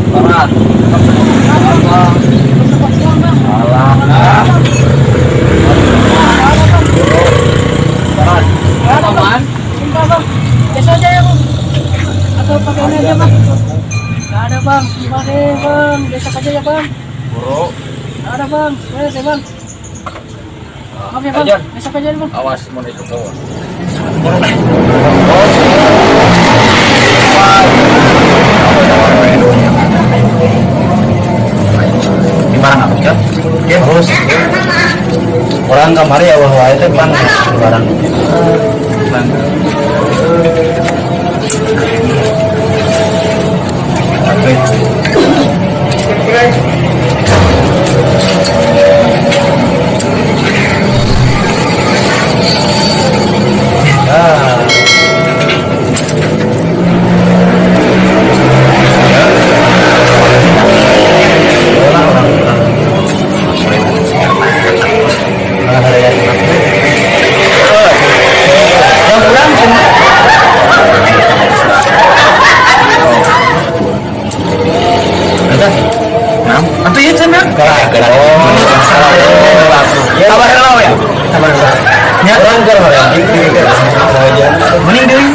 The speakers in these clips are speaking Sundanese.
Parah. Alah. Parah. Ada bang. Sumpah bang. Besok aja ya bang. Atau pakai ini aja bang. Gak ada bang. Sumpah deh bang. Besok aja ya bang. Bro. Gak ada bang. Beres ya bang. Maaf ya bang. Ajar. Besok aja ya bang. Awas mau itu bawah. Di barang apa sih? Ya, bos. Orang kamari ya wah wae teh pan barang. Bang. Oke. Ah. Orang-orang. Orang ada yang yang kurang cuma. Ada? Nah, atau iya cenah? Gara. Oh, Sabar heula ya. Sabar heula. Nya urang keur hoream. Mending deui.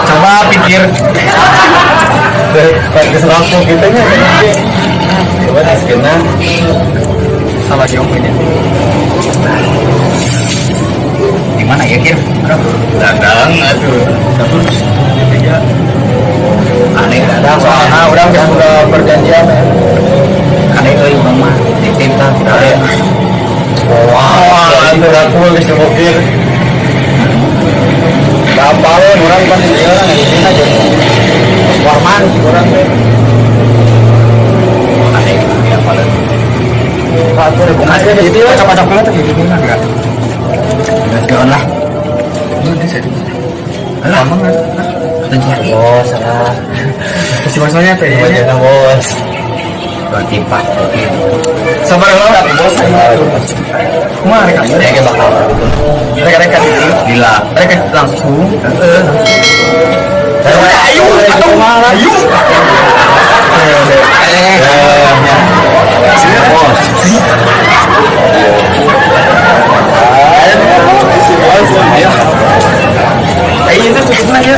Coba pikir. Geus langsung kitu nya. Coba taskeuna. Sama jauh ini. Di mana ya, Kir? Aduh, dadang atuh. Terus tiga. Aneh Dadang soalna urang geus boga perjanjian ya. Aneh euy urang mah titip tah kade. Wah, itu aku geus dibokir. Kapal urang pan di dieu ngaditin aja. Warman urang teh. Aneh ya paling. Satu ribu aja di situ Pacok-pacok heula teh gitu enggak. Geus gaon lah. Alah, emang Bos, salah. Si bosnya teh ya. Wajahna bos. Berarti pak, sabar heula bos. Kumaha rek aya? Mereka bakal Rek-rek itu. gila. Rek langsung. Heeh. Ayo, Ayo, ayo. Bos. Ayo. Ayo itu cukup aja.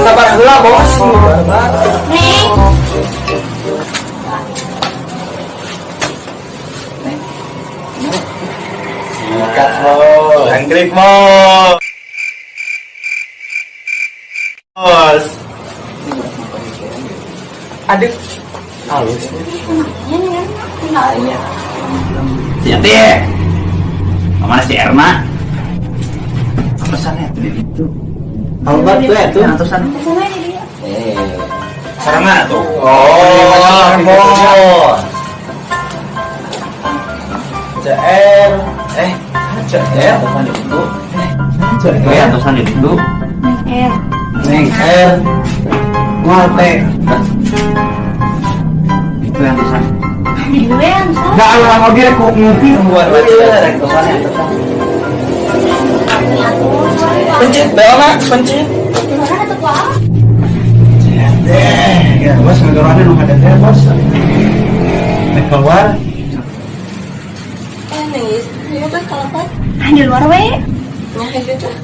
Sabar heula bos. Neng. Jangkrik, Bos. Bos. Aduh. Halus. Iya nih kan? Enggak iya. Si Yati. Kemana si Erna? Pesannya tuh di itu. Albat tuh ya tuh. Atusan. Kesana ini dia. Eh. Sarangan tuh. Oh, bos. CR. Eh, CR. Atusan di itu. CR. Eh, atusan di itu. R. Neng R. Ngate. Itu yang atusan. Di gue yang salah. Enggak, orang oge kok ngopi buat atusan atusan. Pencet, belana, pencet. Mana tuh kuah? Ya, bos, ngedorongnya nu ada teh, bos. Nek keluar. Eh, nangis. Iya, tuh kalau apa? Ah, di luar we. Nah, itu tuh.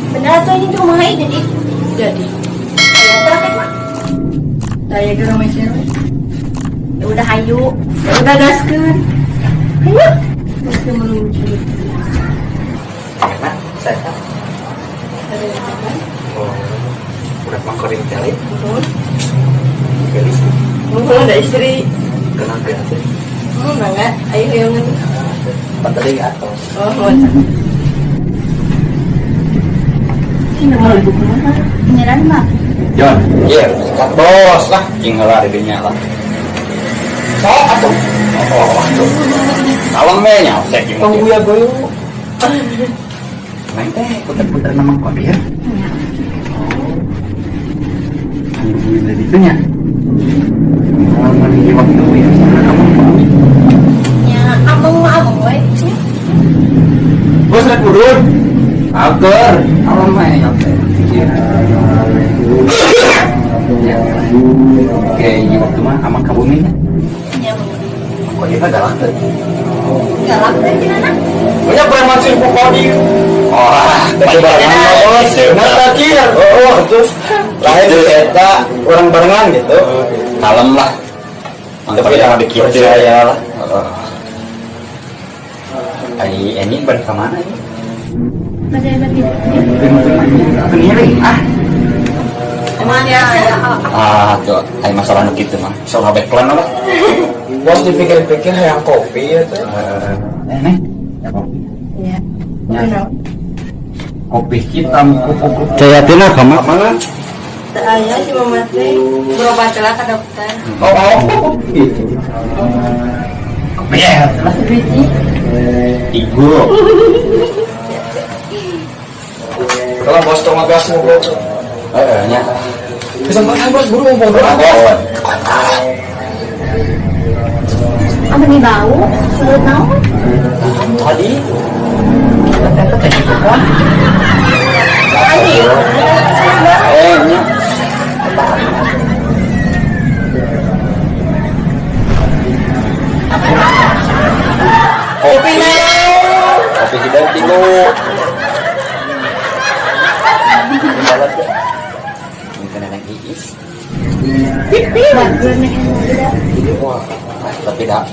Bener tuh ini tuh rumah jadi. Jadi. Ayo terakhir mah. Saya ke rumah siapa? Ya udah hayu. Ya udah gaskeun. Hayu. Gaskeun meluncur. Erna, sehat. Ada apa? Oh. Udah mangkorin tele. Betul. Gelis. Mau ada istri. Kenal ke atuh. Mau enggak? Ayo yang Pan tadi atos. Oh, mau. Sini mau ibu kemana? Nyeran mah. John, iya, sikat bos lah, cing heula di dinya lah. Sok atuh. Oh, atuh. Kalem we nya, osek jeung. Tunggu ya, goyo. Main teh puter-puter nama kok ya. Oh. Nungguin dari itu nya. Kalau di waktu ya, sana kamu mau. Ya, abang mah abang we. Bos rek urut. Agar, kalem we ya teh. Ya. Oke, ini waktu mah amang ka bumi nya. Ya, Kok dia mah galak teh? galak teh cenah. Banyak preman sih pokoknya. Oh, Barengan bos. Nah, terakhir. Oh, terus lain di eta orang barengan gitu. Kalem lah. Tapi ya ya, dikit percaya lah. Ai ini balik ke mana ini? Bade bade. Keniring ah. Emang ya. Ah, tuh, ai masalah nu kitu mah. Soal backplan lah. Bos dipikir-pikir hayang kopi ya tuh. Eh, nih. Ya kopi. Iya. Ya. Kopi hitam kupu-kupu. Cayatina kamu mana? Tak aya si mama teh berobat lah ke dokter. Oh, oh. Gitu. Kopi ya, lah. Biji. Igu. Kalau bos tong gas mau bos. Heeh, nya. Kesempatan bos buru mau bos. Bos. Apa nih bau? Sulit naon? Tadi kita teh gitu kan. Ayo. Eh, nya. Kopi Kopi hitam tilu. Mungkin nenek Iis. Wah, tapi dah.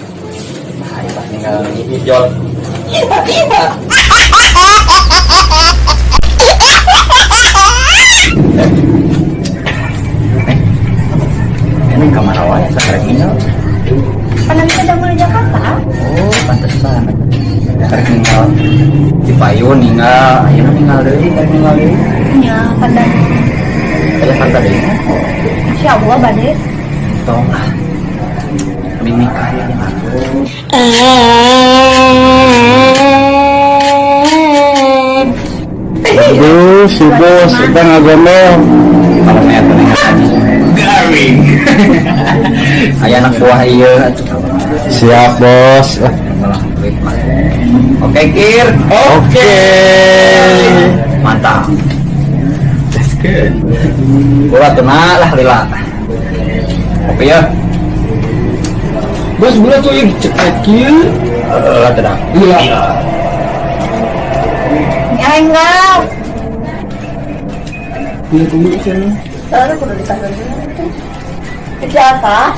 Nah, iya tinggal Iis jol. Iya. Ini kamar awal ya, saya ninggal. Pernah kita di Jakarta? Oh, pantesan. Karek ninggal di payun ninggal, ayeuna ninggal deui, karek ninggal deui. Ya, pandan. Aya Jakarta deui. Insya Allah bade. Tong ah. Mimik ya aku. Aduh, si bos kita ngagomel. Kalau mah teh garing. Aya anak buah ieu atuh. Siap bos. Malah duit mah. Oke, Kir. Oke. Mantap. That's good. Ulah tenang lah lila. Kopi ya. Bos gula tuh yang cepat kieu. Lah tenang. Iya. Ya enggak. Iya tunggu sini. Soalnya kudu ditahan teh. Siapa?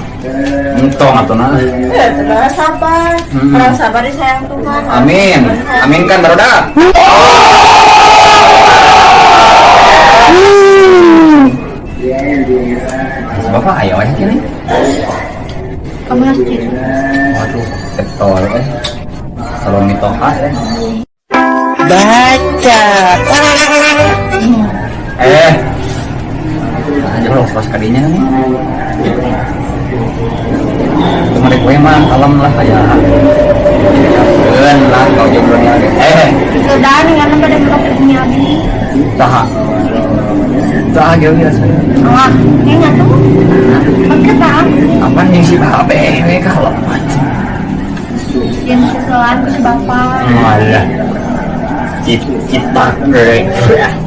Entong atuh nah. Eh, tenang sabar. Orang sabar disayang Tuhan. Amin. Amin kan barudak. Bapak ayo aja kini. Kamu harus tidur. Waduh, getol eh. Kalau mitoha eh. Baca. Eh. Aja lo pas kadinya nih. Kemarin gue mah kalem lah kayak. Keun lah kau jomblo nih. Eh, Sudah nih karena pada punya abi. saha. Saha gitu ya saya. Ah, ini nggak tuh. Pakai tahan. Apa yang si babe we kalem. Yang seselan ke si bapak. Malah. Cita gue.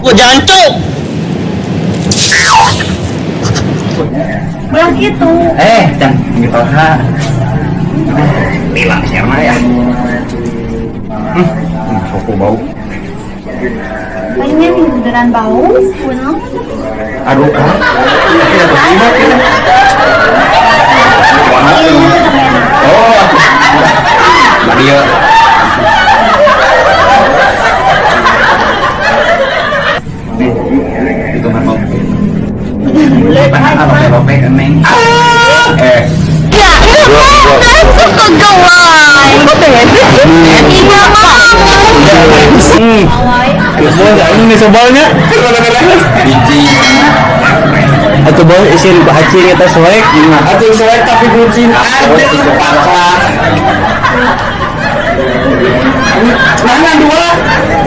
Gua jancuk. Belah gitu. Eh, can gitu ha. Lila siapa ya? Sopo bau. Kayaknya nih beneran bau. Kuno. Aduh, ah. Tidak terima. Oh, Mario. Nih, itu mah mau. Apa lope neng? Eh, Ya, Ini sobalnya. Biji. Atau bos isin hacing eta soek. Hacing soek tapi bucin. Aduh, pakak. Mana dua?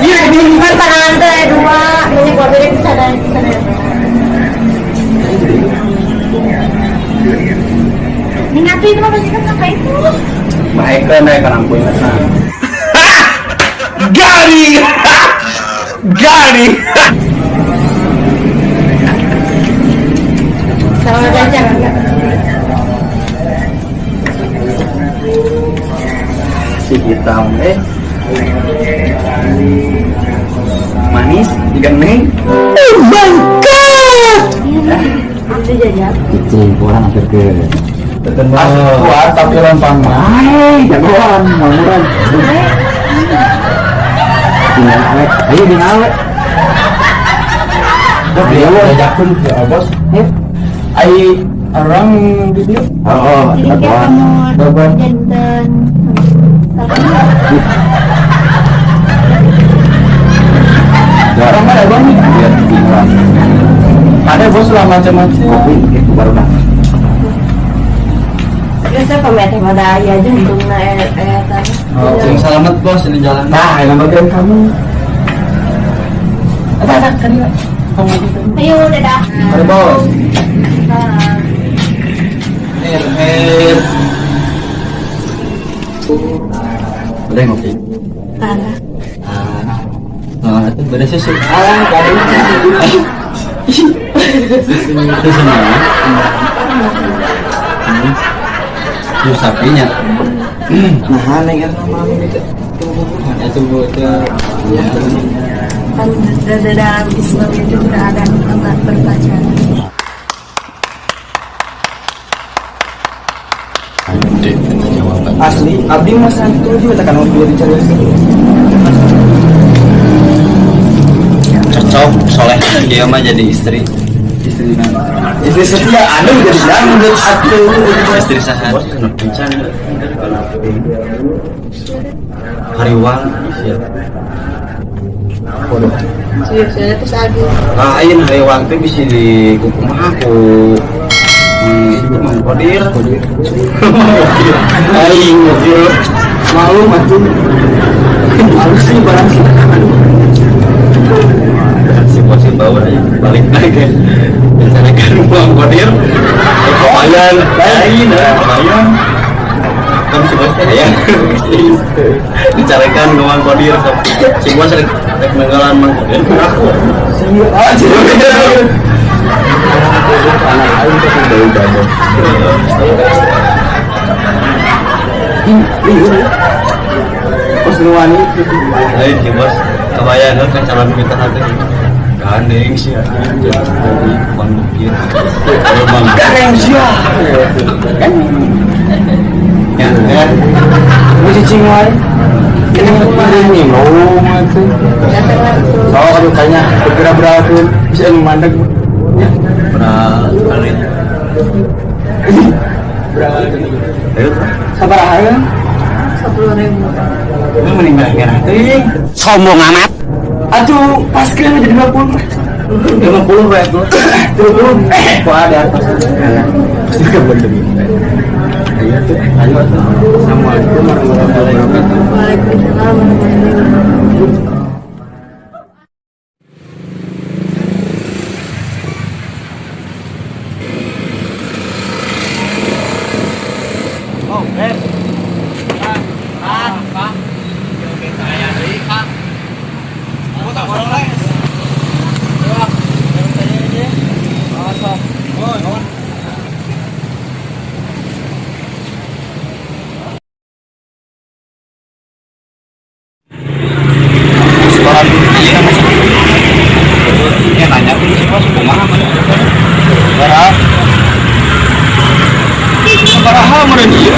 Iya, ini Kan tangan teh dua. Ini gua beri bisa dari bisa dari. Ini ngatu itu mah pasti kan pakai itu. Baik kan ya karang punya nah. Got him! Got him! Sama aja. Si hitam eh. Manis, ikan neng. Oh my god. Itu jajan. Itu orang hampir ke. Kuat tapi lempang mah. Hai, jagoan, mamuran. Dina awet, ayo dina awet. Ayo ajakeun ya bos. Ai orang di dieu. Oh, Jadi kayak kamu Bapak. jantan. Orang mana bang? Biar bingung. Ada bos lah macam-macam. Kopi itu baru dah. Biasa pamit pada ayah aja untungna eh tanah. Oh, sing selamat bos ini jalan. Nah, yang bagian kamu. Ada kan ya. Ayo dadah. Ada bos. Her her. Udah ngopi. Tanah. Nah, itu beda susu. Ah, kado Itu semua. Jus sapinya. Nah, neng kan mami itu. Itu buat ya. Kan dalam Islam itu udah ada tempat berpacaran. Asli, abdi mah santuy juga tekan mobil dicari sini. Cocok, soleh dia mah jadi istri. Istri nana. Istri setia anu jadi dangdut atuh. Istri saha. Bos nu kencan. Hariwang sia. Bodoh. Serius, ya terus lagi. Lain hariwang teh bisa di kukumaha ku itu Mang Kodir. Aing mobil. Malu atuh. Malu sih barang sih. Si bos bau aja balik lagi. Biasanya kan Mang Kodir. Lumayan, lain, lumayan. Kan si bos teh ya. Dicarikan ke Mang Kodir. Si bos rek rek nenggalan Mang Kodir. Aku. Si aja. Anak aing teh bau badan. Bos nuwani Lain si bos kebayang kan calon minta hati. Gandeng sih jadi bang mikir. Emang Gandeng sia. Ya, ya. Mau cicing wae. Ini minum atuh. Soalnya aduh kayaknya bergerak berapun bisa yang mandek. Ya. Berapa kali? Berapa? Ayo. Sabaraha ya? 10.000. Ini meninggal merah teh. Sombong amat. Aduh, pas kan jadi 50. 50 berapa tuh? 30. Kok ada atas? Pasti kan belum demi. Ayo tuh, ayo tuh. Assalamualaikum warahmatullahi wabarakatuh. Waalaikumsalam warahmatullahi wabarakatuh. Oh, eh. Ah, ah, oke, saya deui, Kak. Aku tak boleh. Oh, oh. Sekolah iya masuk. Ya nanya tuh sih bos, kumaha mana? Sabaraha. Sabaraha meureun ieu.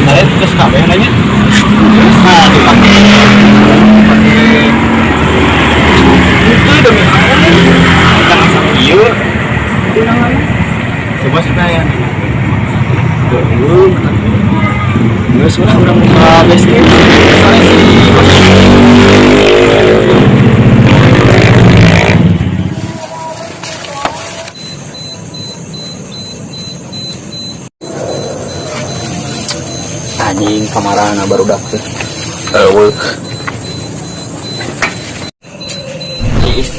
Kalian terus kabeh nanya. Nah, dipake. Dipake. Itu demi apa nih? Kita masak ieu. Itu namanya. Coba sih ya. Dulu, geus ulah urang buka base camp. Soalnya si bos. Anjing kamarana barudak teh. Eueuh. Iis.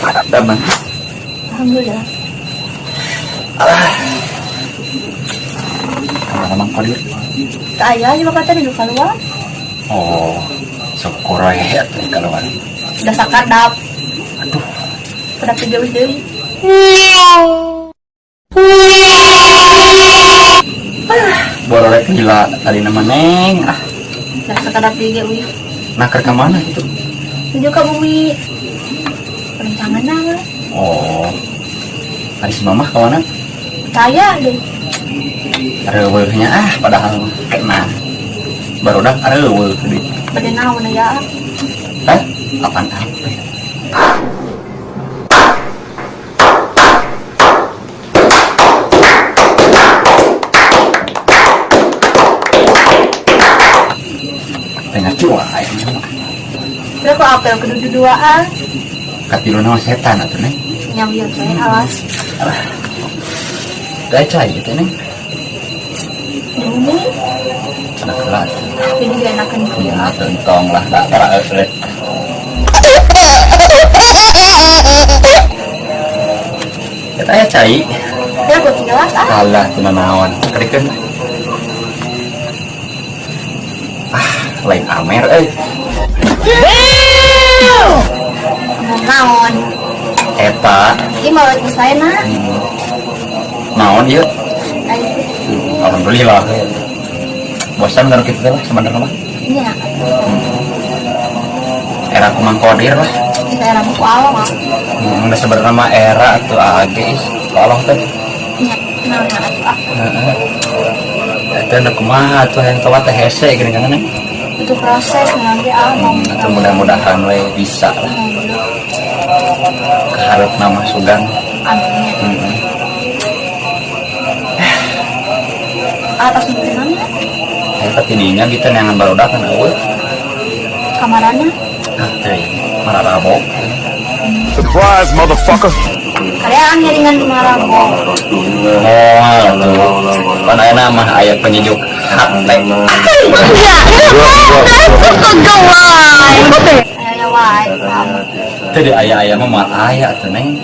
Ada bang. Alhamdulillah. Kamana Mang Kodir? Tak aya juga kata di keluar. Oh, syukur we atuh keluar. Udah sakadap. Aduh, Kedap jauh deui. Boleh gila tadi nama Neng. Ah, Udah sakadap deui ge uih. Nah keur ka mana itu? Tuju ka bumi. Perencanaan lah. Oh. Ari si mamah ka mana? Kaya deh. Areuweuhnya ah padahal kena. Barudak areuweuh deui. Bade naon ya? Hah? Apaan apa? Tengah cuai. Terus kok apel kedua-duaan? Katilu nama setan atuh Neng. Nyam ieu teh alas. Teh cai itu Neng. Di bumi. Ada kelas. Tapi juga enakan di Ya, tentong lah, tak tara eueuh. Kita ya cai. Ya gua jelas ah. Alah, teu naon. Kerikeun. Ah, lain amer euy. Mau naon? Eta. Ini mau saya na. Naon ieu? Ayo. Alhamdulillah. Bosan kalau gitu lah sebenarnya mah. Iya. Era ku Mang Kodir lah. Kita era ku Allah mah. Udah sebenarnya mah era atuh age is. Allah teh. Iya, naon atuh ah. Heeh. Eta nu kumaha atuh hayang tobat teh hese geuning kan. Itu proses nanti ah mau. Atau mudah-mudahan we bisa lah. Keharap nama sugan. Amin. Atas mungkin mana? Eta tidinya gitu neangan barudak kan eueuh. Kamarana? Ah, teuing. Mararabo. Surprise, motherfucker. Kalian ngiringan marabo. Moal tuh. Pan ayeuna mah aya penyejuk hate. Aya wae. Teu di aya-aya mah moal aya tuh Neng.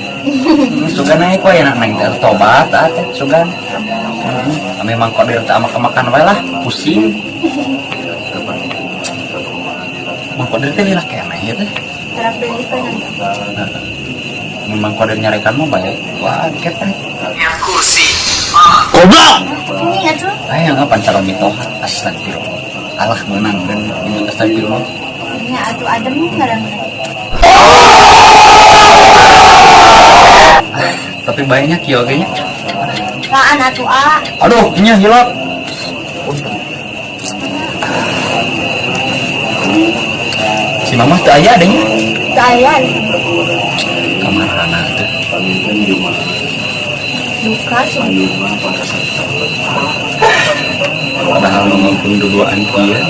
Sugan naik we enak Neng teh tobat ah teh sugan. Heeh. Memang kodir teh amak-amakan wae lah, pusing. Mang Kodir teh lila keneh ieu teh. Terap deui teh nanti. Memang kodir nyarekan mah bae. Wah, ketek. Kursi. Goblok. Ini atuh. Ayo ngapan calon mitoha. Astagfirullah. Alah menang dan ini astagfirullah. Nya atuh adem ngaran. Tapi banyak ya kayaknya. Kaan atuh a. Aduh, ini hilap. Si mama tuh aya adanya. Teu aya. Kamarana tuh. Duka sih. Padahal ngomong duduaan kieu.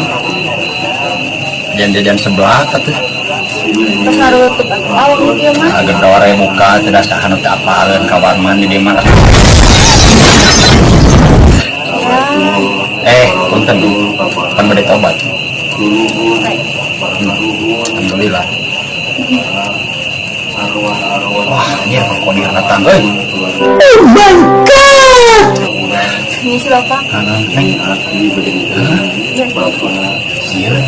Jajan-jajan sebelah atuh. Terus ngarutup atuh awak nu kieu mah. Agar daware muka teu dasar anu teu apaleun ka Warman di dieu mah. Ya, Eh, punten. Pan bade tobat. Alhamdulillah. Wah, anjir Mang Kodir datang euy. Ini si bapak. Kanan, Neng. Hah? Sieun.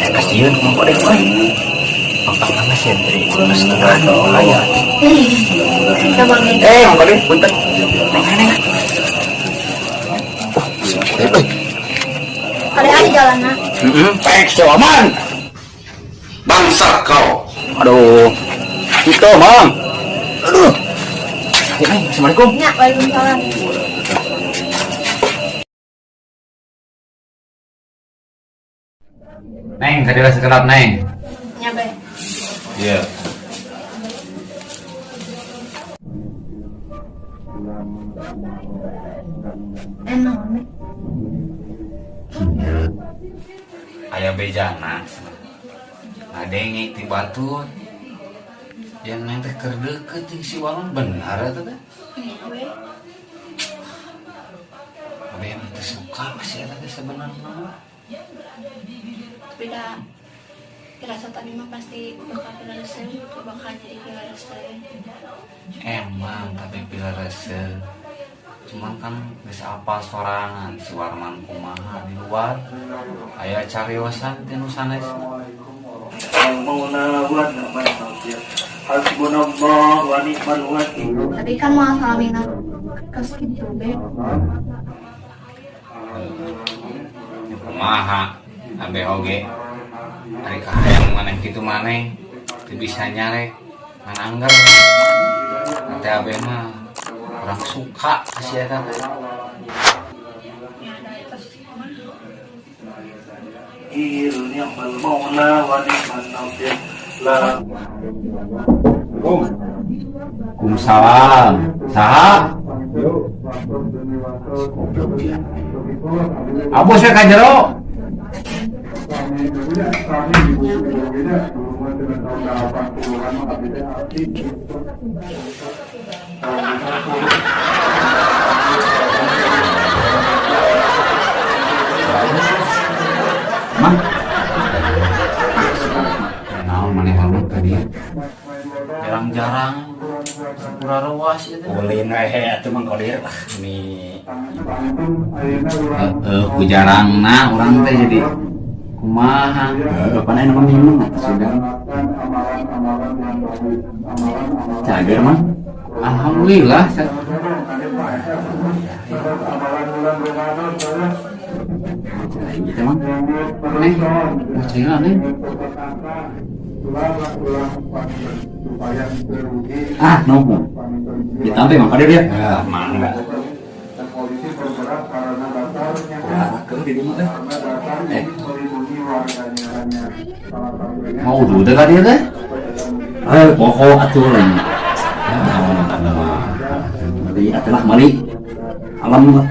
Eh, kasieun Mang Kodir euy. Pangpang nama sieun dari setengah aya. Sama Neng. Eh, Mang Kodir, punten. Neng, neng, neng. Oh, si Mang Kodir euy. Kalian di jalanna. Heeh, pek sewaman. Bangsat kau. Aduh. Itu, Mang. Aduh. Ya, Neng, Assalamualaikum. Nya, waalaikumsalam. Neng, kadilah sekelap, Neng. Nya be. Iya. Enak nih. Aya bejana. Ngadenge ti batur. Yang neng teh keur deukeut jeung si Warman benar eta teh. Nya we. Abi emang teh suka masih eta teh sebenarnya mah. Tapi da pirasat abi mah pasti bakal pilareseun, bakal jadi pilareseun. Emang tapi pilareseun. Cuman kan geus apal sorangan si Warman kumaha di luar. Aya cariosan ti nu sanes. Tapi kan mau salamina kos kitu be. Kumaha abe oge ari kahayang maneh kitu maneh teu bisa nyarek ngan angger nanti abe mah kurang suka ka si eta teh. Ya da eta sih mah. Waalaikumsalam. Saha? Goblok dia. Abos ya ka jero. Mang. Naon maneh hormat ka dia? Jarang-jarang sapura rewas ieu teh. Ulin we atuh Mang Kodir lah mi. Heeh, ku jarangna urang teh jadi kumaha. Heeh, pan aya mah minum atuh sudah. Cager Mang. Alhamdulillah. Lain gitu Mang. Neng, mau cerita neng? Ah, nopo. Ditampe Mang Kodir ya? Ya, mangga. Kumaha di rumah teh? Eh. Mau udah teh ka dieu teh? Eh, pokok atuh lain. Mali atuh lah mali. Alam lah.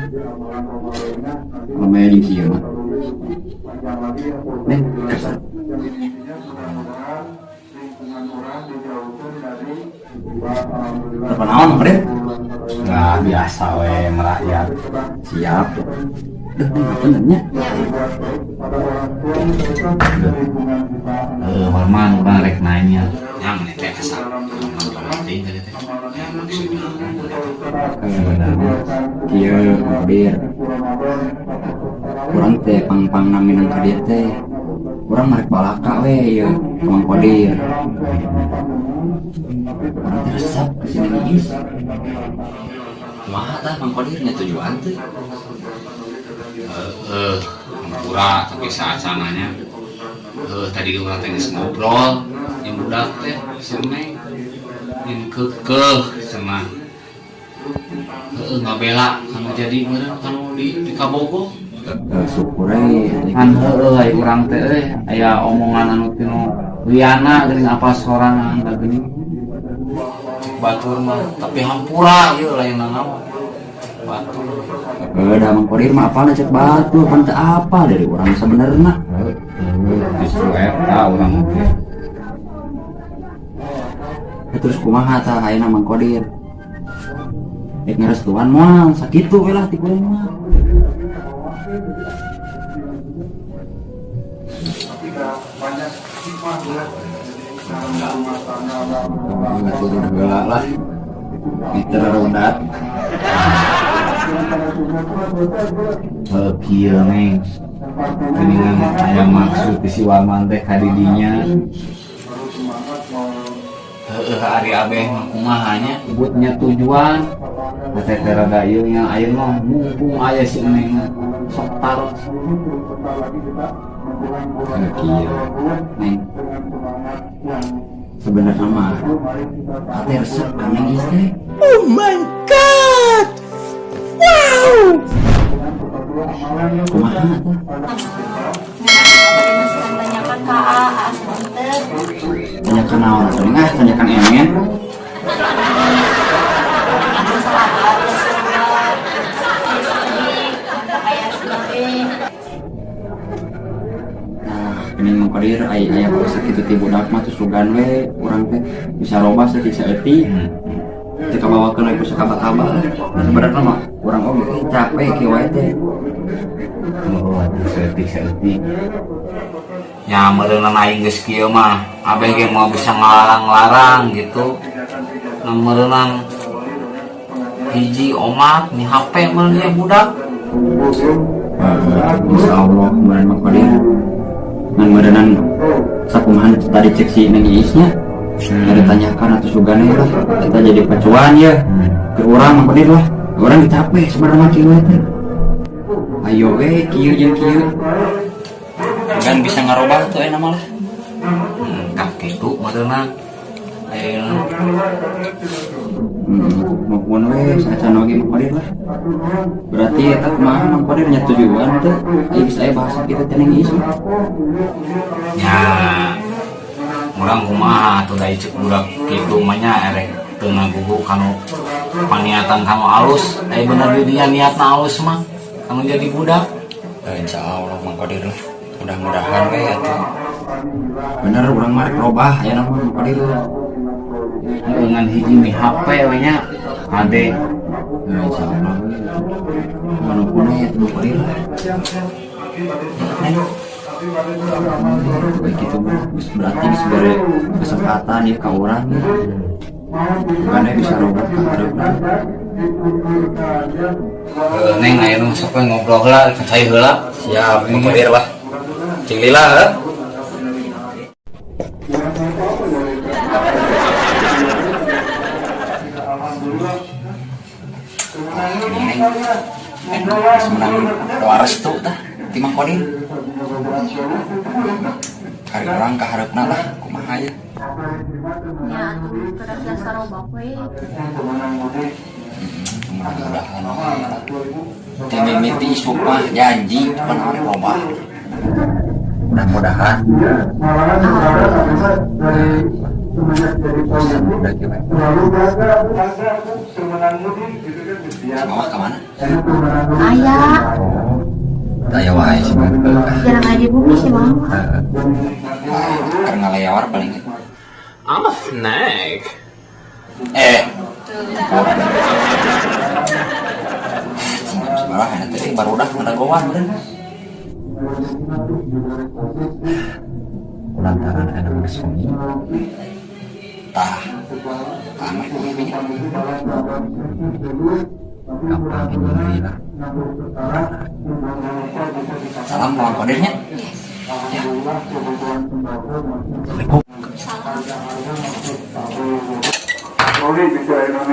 Alam aya jeung kieu mah. Neng, kersa. Apa naon, Mang Kodir? Nah, biasa we merakyat. Siap. Duh, neng, punten nya. Warman urang rek nanya. Nya maneh teh asa penting tadi teh. Ya maksudna sebenarnya kieu Mang Kodir. Urang teh pang-pangna minang ka dieu teh. Urang marek balaka we ieu ka Mang Kodir. Urang teh resep ka si Neng Iis. Kumaha tah Mang Kodir nya tujuan teh? Heeh, hampura tapi saacananya. Heuh, tadi urang teh geus ngobrol jeung budak teh si Neng. Jeung keukeuh cenah. Heeh, ngabela kanu jadi meureun kanu di kabogoh. Syukur we. Ngan heueuh ai urang teh euy aya omongan anu tinu liana geuning apa sorangan da geuning. Cek batur mah, tapi hampura ieu lain nanaon. Batur. Dah Mang Kodir mah apalna cek batur pan teu apa dari urang sebenarnya. Justru eta urang teh. Terus kumaha tah ayeuna Mang Kodir? Rek ngarestuan moal sakitu we lah ti kuring mah. Nggak turun heula lah. Meter rondat. Heuh kieu Neng. Geuningan aya maksud ti si Waman teh ka didinya. Heueuh ari abeh mah kumaha nya ibutnya tujuan. Teh teh rada ieu nya ayeuna mah mumpung aya si Neng sok taros. Kieu Neng. Sebenarnya mah ate resep ka Neng ieu teh. Oh my God. Wow. Kumaha tah? Tanyakan ka A, A teu. Tanyakan naon atuh Neng ah, tanyakan emen. Masalah apa sedih, aya sedih. Nah, geuning Mang Kodir ai aya bahasa kitu ti budak mah tos sugan we urang teh bisa robah saeutik saeutik. Teu kabawakeun we ku sakaba-kaba. Nah, sebenarnya mah urang oge capek kieu wae teh. Oh, atuh saeutik saeutik. Nya meureunna aing geus kieu mah abeh ge moal bisa ngalarang-larang gitu. Nah meureunan hiji omat ni HP meureun ieu budak. Insyaallah kemarin Mang Kodir. Ngan meureunan sakumaha tadi cek si Neng Iisnya. Ada tanyakan atau sugane lah. Kita jadi pacuan ya. Ke urang Mang Kodir lah. Urang capek sebenarnya mah kieu teh. Ayo we kieu jeung kieu. Kan bisa ngarobah tuh enak malah. Tah kitu meureunna. Ayeuna Maupun we sacan oge Mang Kodir lah. Berarti eta kumaha Mang Kodir nya tujuan teh ai geus aya bahasa kitu teh Neng Iis mah. Nya urang kumaha atuh da cek budak kitu mah nya erek teu ngagugu kanu paniatan kanu alus. Ai bener di dinya niatna alus mah kanu jadi budak. Insyaallah Mang Kodir lah. Mudah-mudahan we atuh. Bener urang mah rek robah aya mah Mang Kodir lah. Ngan hiji mi HP we nya ade. Insyaallah we. Manupun we atuh Mang Kodir lah. Neng. Baik gitu mah geus berarti geus bere kesempatan ya ka urang ya. Bukannya bisa robah ka hareupna. Neng aya nu sok we ngobrol heula ka cai heula. Siap, Mang Kodir lah. Cing lila heuh. Neng, neng geus menang doa restu tah ti Mang Kodir. Kari urang ka hareupna lah kumaha ya. Nya atuh kada biasa robah we. Mudah-mudahan we lah. Ti mimiti isuk mah janji pan arek robah. Mudah-mudahan. Bosan udah kieu we. Si Mawah ka mana? Aya. Aya wae si Mawah. Jarang aya di bumi si Mawah. Keur ngaleor paling. I'm a snake. Cing jam sabaraha eta teh barudak ngadagoan meureun. Kulantaran aya geus wengi. Tah. Tah mah kumaha nya. Gampang ini deui lah. Salam Mang Kodir nya. Ya. Assalamualaikum.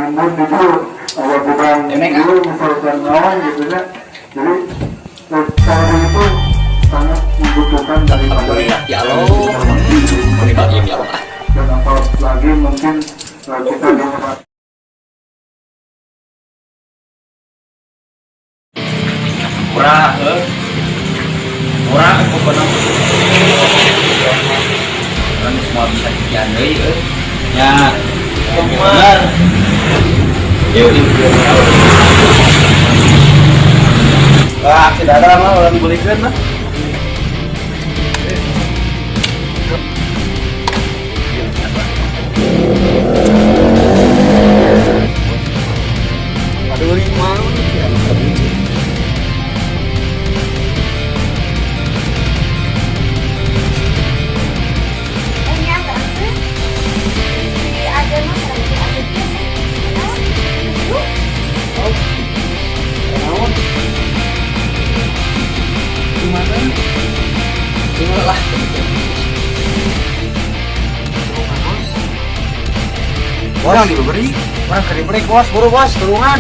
Salam. Emek ah. Alhamdulillah ya Allah. Alhamdulillah ya Allah. Dan apalagi mungkin kita dapat Murah, heuh. Murah pokoknya. Kan semua bisa dikian deui euy. Ya, bener. Yuk, Wah, tidak ada mah urang belikeun lah. Aduh, lima. Ternyata tuh si ada mah si ada sih. Naon? Gimana? Gimana lah. Orang diberi, orang keur diberi, bos, buru bos, tulungan.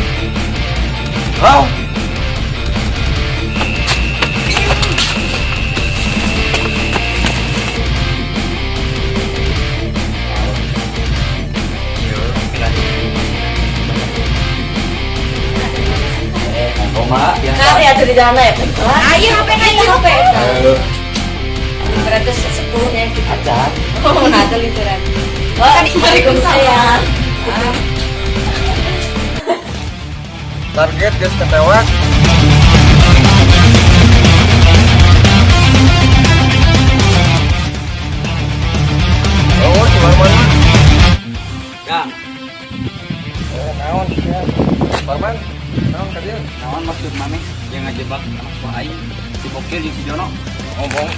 Oh. Eh, ngomong biasa. Nah, ya dari jalan ya. Ayo HP na ya HP. Eh, 510 nya kita. Acan. Oh, nah ada literan. Waalaikumsalam. Target geus ketewak. Oh, di mana-mana. Gang, Eh, naon sia? Parman, naon ka dieu? Naon maksud maneh yang ngajebak anak buah aing, si Bokil jeung si Jono? Ngomong.